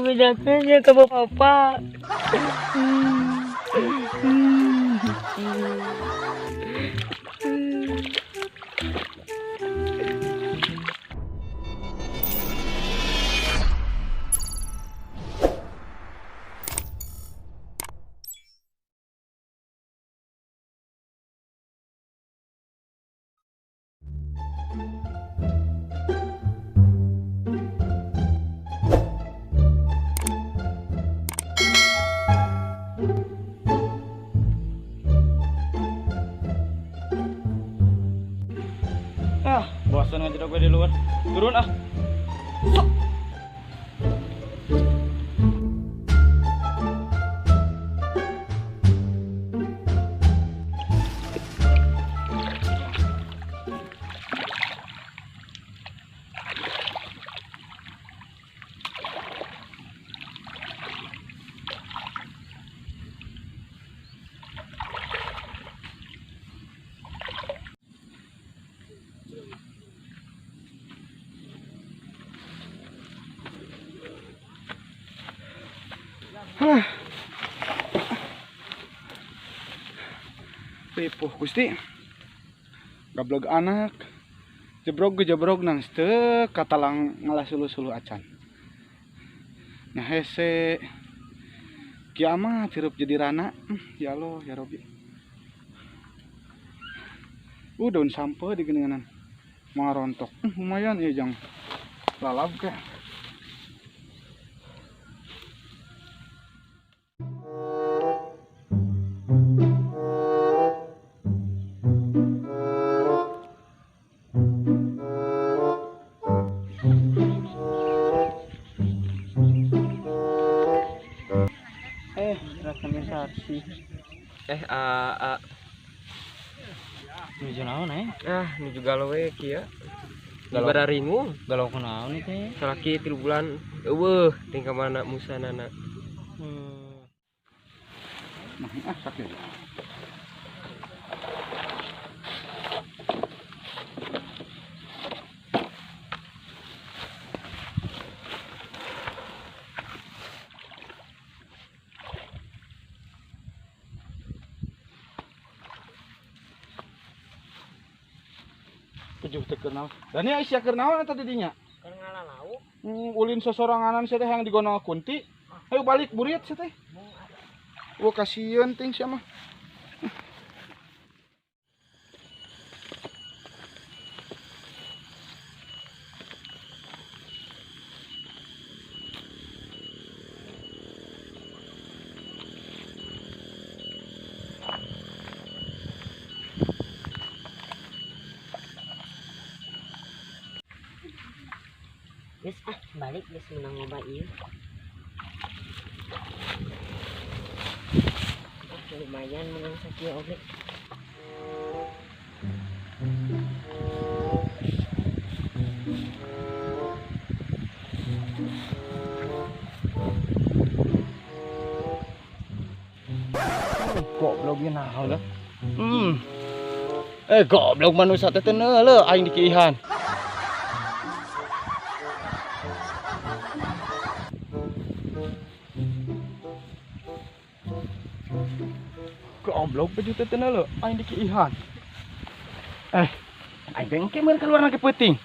Bedanya ke bapak. Ah, bosan ngajak gue di luar. Turun ah. Sok. Ripuh Gusti. Gablog anak. Jebrog jebrog nang teu katalang ngalah sulu-sulu acan. Nya hese kiamat hirup jadi rana. Ya Allah ya Rabbi. Daun sampeu di geuninganan. Marontok. Lumayan ieu jang lalab ke. Nuju naon eh? Ah, nuju galau we kieu. Galau ringung. Galau kunaon teh? Salaki 3 bulan eueuh ting ka mana musanana. Nah, ah sakit. Tujuh teu keur naon. Dan ieu sia keur naon eta di dinya? Keur ngalalau. Ulin sosoranganan sia teh hayang digonol kunti. Ayo balik buriat sia teh. Wah kasieun ting sia mah. Geus ah balik geus menang loba ieu. Ah, lumayan menang sakieu oge. Goblok ieu naon lah. Goblok manusia teh teu neuleuh aing dikiihan. Goblok baju teh teu neuleuh aing dikiihan. Aing bengke mun keluar na ke peuting.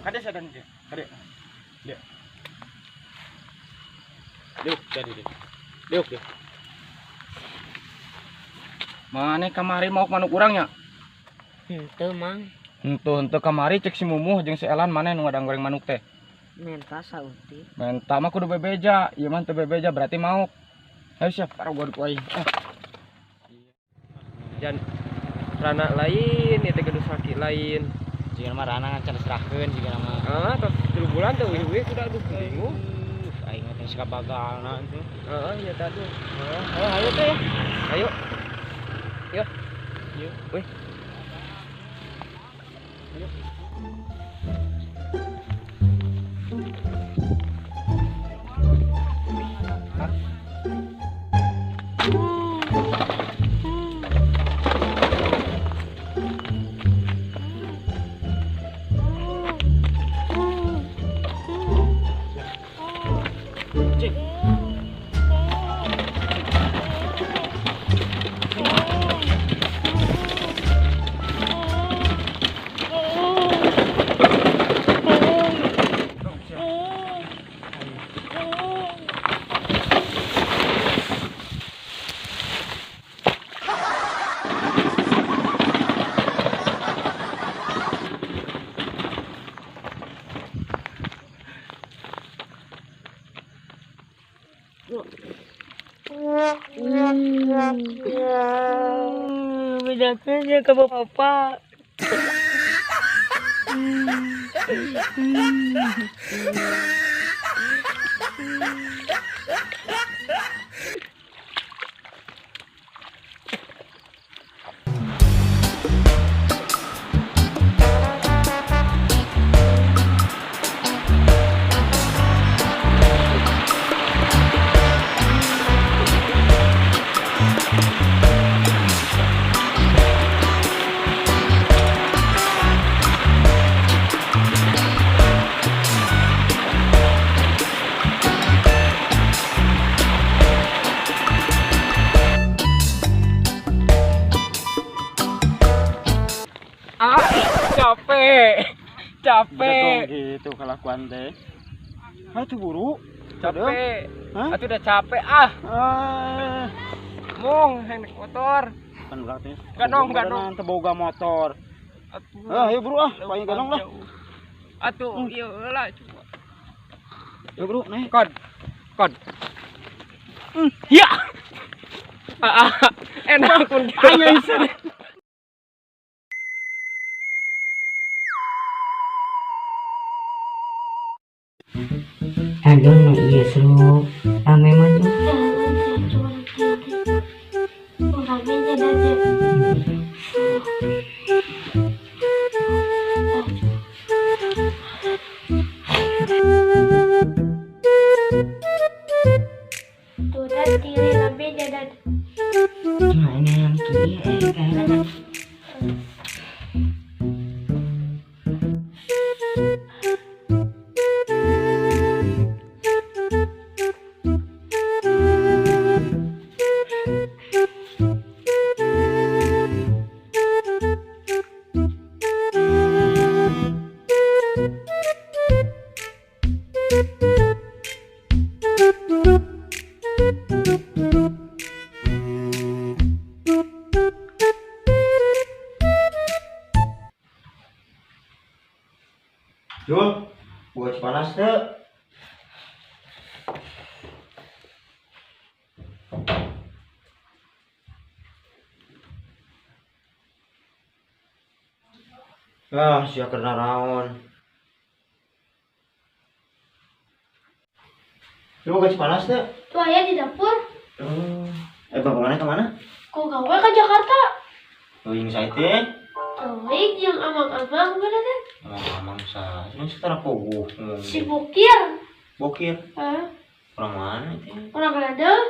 Kade sadang dia. Kade. Dia. Diuk jadi dia. Diuk dia. Mane kamari mau manuk urang nya? Henteu, Mang. Henteu kamari cek si Mumuh jeung si Elan mane nu ngadang goreng manuk teh. Menta sautik. Menta mah kudu bebeja, ieu mah teu bebeja berarti mauk. Ayo siap parogod ku aing. Ah. Jan rana lain, ieu teh gaduh salaki lain. Jika mah rana ngan diserahkeun jika mah. Ah, tos 3 bulan teh wih-wih kuda aduh bingung. Aing mah teh sikabagalna itu. Heeh, nya teh aduh. Heeh, ayo teh. Ayo. Yo. Yo. Wih. Ayo. Bedakan ke bapak. Capek. Capek. Gitu kelakuan teh. Hah, tuh buru. Capek. Hah? Atuh udah capek ah. Ah. Mung naik motor. Kan berarti. Ganong, ganong. Teu boga motor. Atuh. Ah, ayo buru ah, paling ganong lah. Atuh, ieu heula coba. Ayo buru, naik. Kod. Kod. Ya. Ah, enak pun. Ayo Aduh, iya seru. Rame mah tuh. Jul, buat panas deh. Ah, sia kena raon. Lu buat panas deh. Tuh ayah di dapur. Oh. Bapak mana kemana? Kok gawe ke Jakarta? Oh, yang saya teh. Teuing jeung amang-amang bener teh. Amang-amang sa, ini setara pogo. Si Bokir. Bokir? Hah? Orang mana itu? Orang Ladang.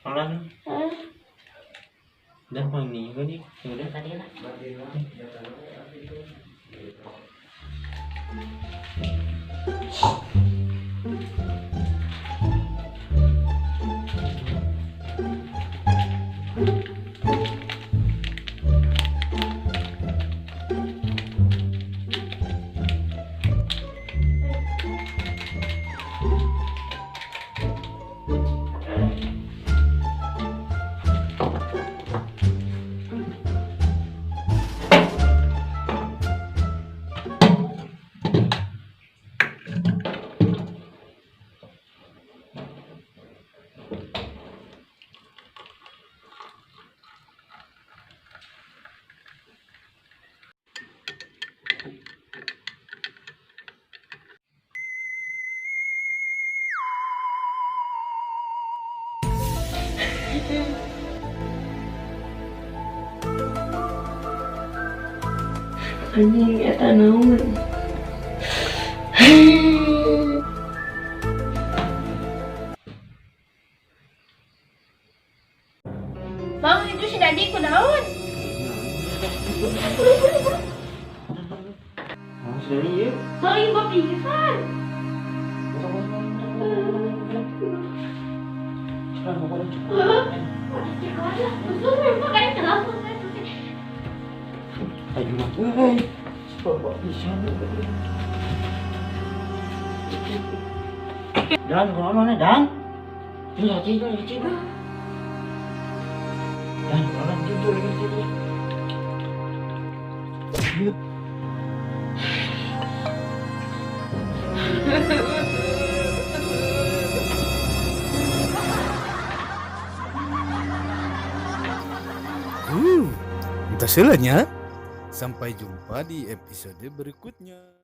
Orang Ladang? Hah? Dan paling ini juga nih, udah. Tadi lah. Anjing eta naon? Bang, itu si Dadi kunaon? Oh, sudah nih ya. Bang, ibu pingsan. Ayo mah, euy. Bapak pisan. Dan, kemana mana, Dan? Ini hati itu, hati itu. Dan, kemana itu, itu, itu. Entah nya. Sampai jumpa di episode berikutnya.